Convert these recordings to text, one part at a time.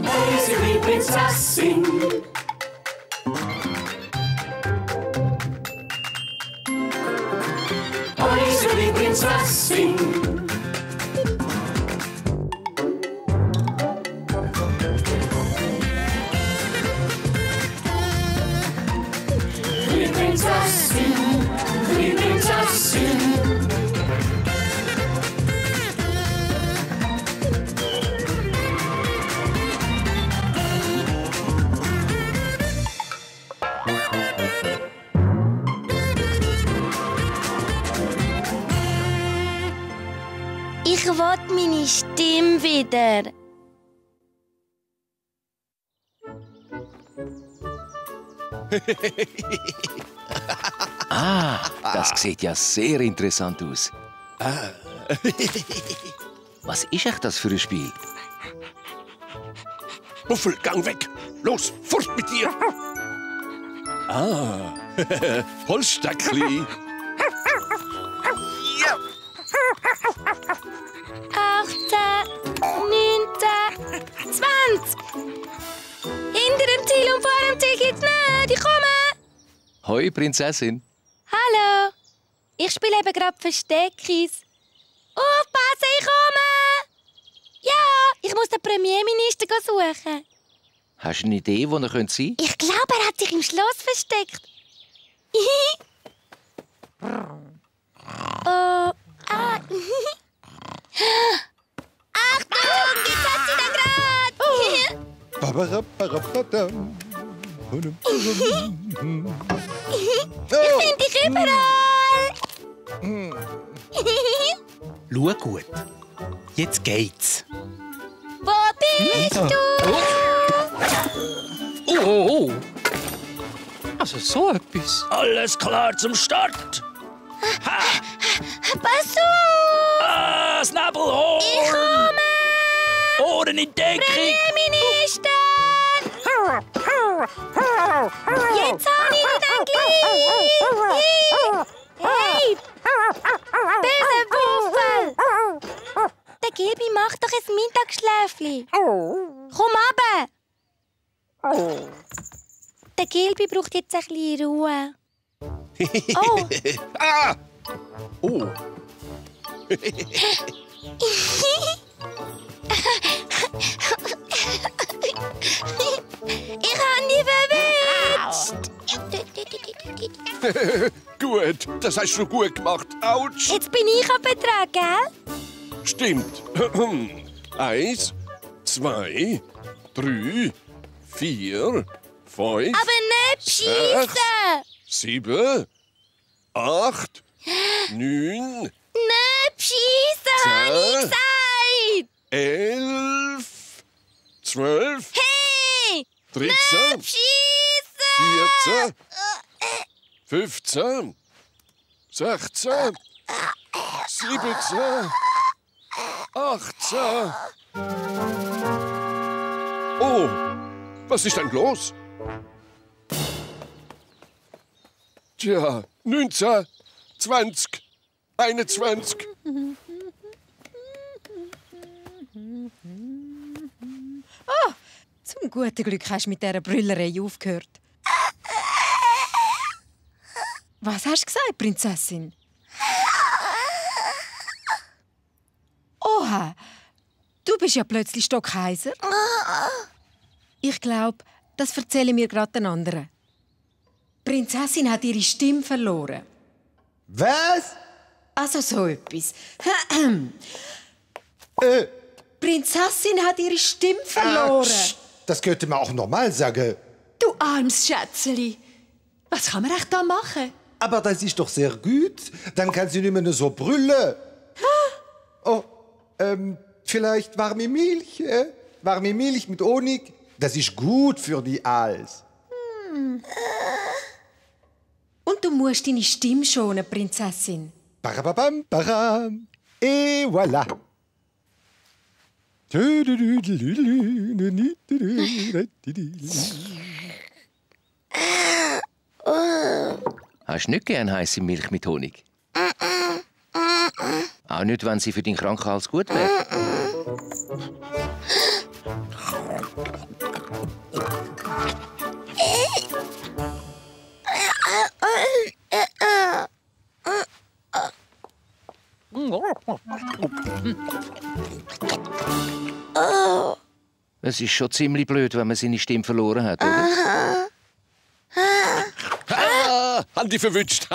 unsere Prinzessin. Unsere Prinzessin. Die Prinzessin, die Prinzessin. Ich will meine Stimme wieder. Das sieht ja sehr interessant aus. Was ist echt das für ein Spiel? Buffel, gang weg! Los, fort mit dir! Holzstöckli! 18, 19, 20. Hinter dem Ziel und vor dem Ziel geht's nicht. Ich komme. Hoi, Prinzessin. Hallo. Ich spiele eben gerade Versteckis. Aufpassen, ich komme. Ja, ich muss den Premierminister suchen. Hast du eine Idee, wo er sein könnte? Ich glaube, er hat sich im Schloss versteckt. Oh, ah. Achtung, jetzt hat sie da gerade. Ich finde dich überall. Schau gut. Jetzt geht's. Wo bist du? Oh. Also so etwas. Alles klar zum Start! Pass auf! Das Nebelhorn! Ich komme! Ohren in Deckung! Premierminister! Jetzt habe ich ihn dann gleich! Hey! Böse Wuffel! Der Gelbi macht doch ein Mittagsschläfli. Komm runter! Der Gelbi braucht jetzt ein bisschen Ruhe. Oh! Oh! Ich habe ihn verwünscht. Gut, das hast du gut gemacht. Autsch! Jetzt bin ich aber dran, gell? Stimmt. 1, 2, 3, 4, 5, Aber nicht schiessen! 7, 8, 9, Nicht schiessen, habe ich gesagt! 11, 12, Hey! 13, Nicht schiessen! 14, 15, 16, 17, 18. Oh, was ist denn los? Tja, 19, 20, 21. Zum guten Glück hast du mit dieser Brüllerei aufgehört. Was hast du gesagt, Prinzessin? Oha, du bist ja plötzlich Stockheiser. Ich glaube, das erzählen mir gerade den anderen. Die Prinzessin hat ihre Stimme verloren. Was? Also so etwas. Die Prinzessin hat ihre Stimme verloren. Das könnte man auch normal sagen. Du armes Schätzeli. Was kann man echt da machen? Aber das ist doch sehr gut. Dann kann sie nicht mehr so brüllen. Oh, vielleicht warme Milch? Warme Milch mit Honig? Das ist gut für die Hals. Und du musst deine Stimme schonen, Prinzessin. Parabam, param. Et voilà. Hast du nicht gern heisse Milch mit Honig? Auch nicht, wenn sie für deinen kranken Hals gut wäre. Es ist schon ziemlich blöd, wenn man seine Stimme verloren hat, oder? Haben die verwünscht.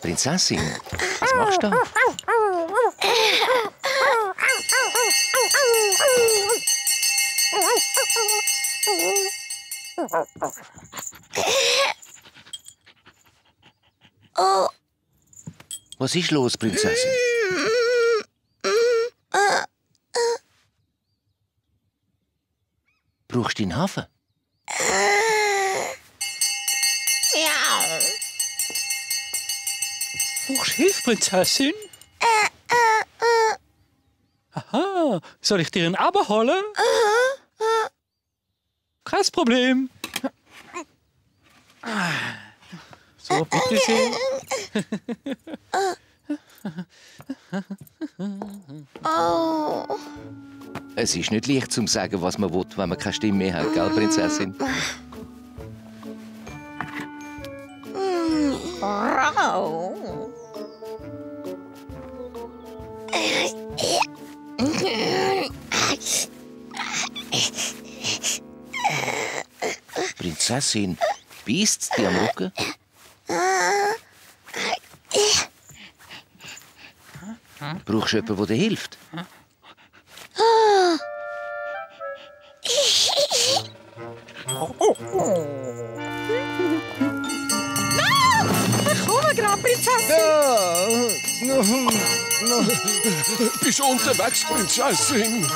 Prinzessin, was machst du da? Was ist los, Prinzessin? Brauchst du den Hafen? Brauchst du Hilfe, Prinzessin? Aha, soll ich dir einen abholen? Kein Problem. So, bitte schön. Es ist nicht leicht zu sagen, was man will, wenn man keine Stimme mehr hat, gell, Prinzessin? Prinzessin, beißt's dir am Rücken? Brauchst du jemanden, der dir hilft? Komm gerade, Prinzessin! Bist du unterwegs, Prinzessin?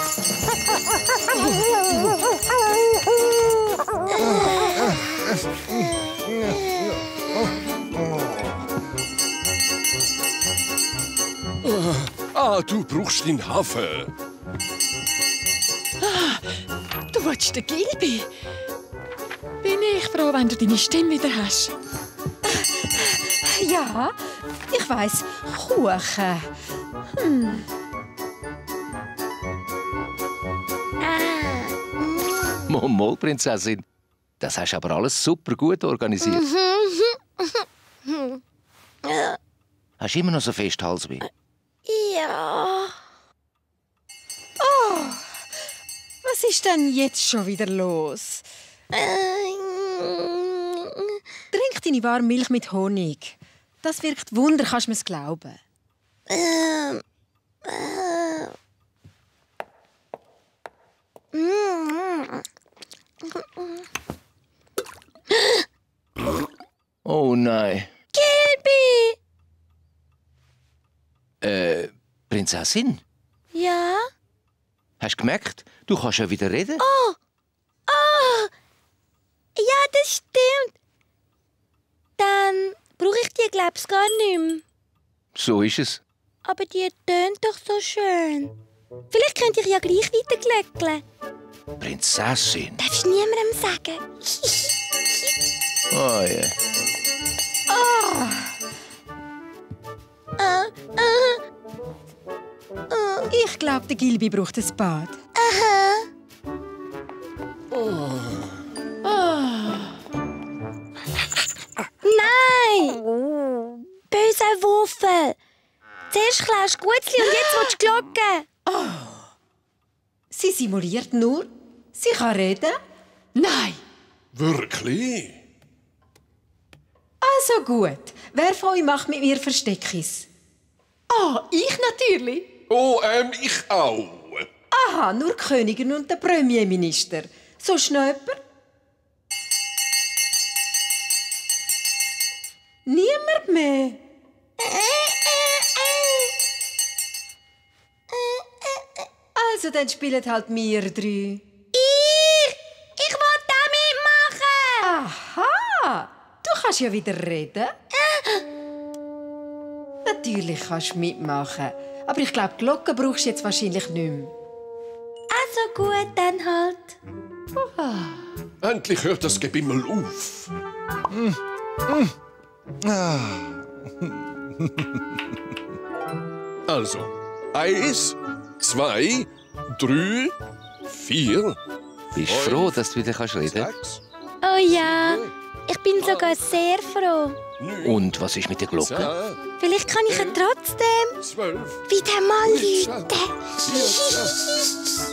Du brauchst den Hafen. Du willst den Gilby? Bin ich froh, wenn du deine Stimme wieder hast. Ja, ich weiss. Kuchen. Mal, Prinzessin. Das hast du aber alles super gut organisiert. Hast du immer noch so fest Halsweh? Ja. Oh, was ist denn jetzt schon wieder los? Trink deine warme Milch mit Honig. Das wirkt Wunder, kannst du mir's glauben. Oh nein. Gilby! Prinzessin? Ja? Hast du gemerkt, du kannst ja wieder reden? Oh! Ja, das stimmt. Dann brauche ich die, glaub's, gar nicht mehr. So ist es. Aber die tönt doch so schön. Vielleicht könnte ich ja gleich weiterglöckeln. Prinzessin? Darfst du niemandem sagen? Oh ja. Ich glaube, der Gilby braucht ein Bad. Nein! Böser Wuffel! Zuerst klaust du Gutzli und jetzt willst du Glocke. Sie simuliert nur. Sie kann reden. Nein. Wirklich? Also gut. Wer von euch macht mit mir Versteckis? Ich natürlich. Oh, ich auch. Aha, nur die Königin und der Premierminister. So schnell jemand? Niemand mehr. Also, dann spielen halt wir drei. Ich will da mitmachen! Aha, du kannst ja wieder reden. Natürlich kannst du mitmachen. Aber ich glaube, die Glocke brauchst du jetzt wahrscheinlich nicht mehr. Also gut, dann halt. Endlich hört das Gebimmel auf. Also, 1, 2, 3, 4, Bist du froh, dass du wieder reden kannst? 6, Oh ja, ich bin sogar sehr froh. 9, Und was ist mit der Glocke? 10, Vielleicht kann ich ja trotzdem 12, wieder mal 13, läuten. 14.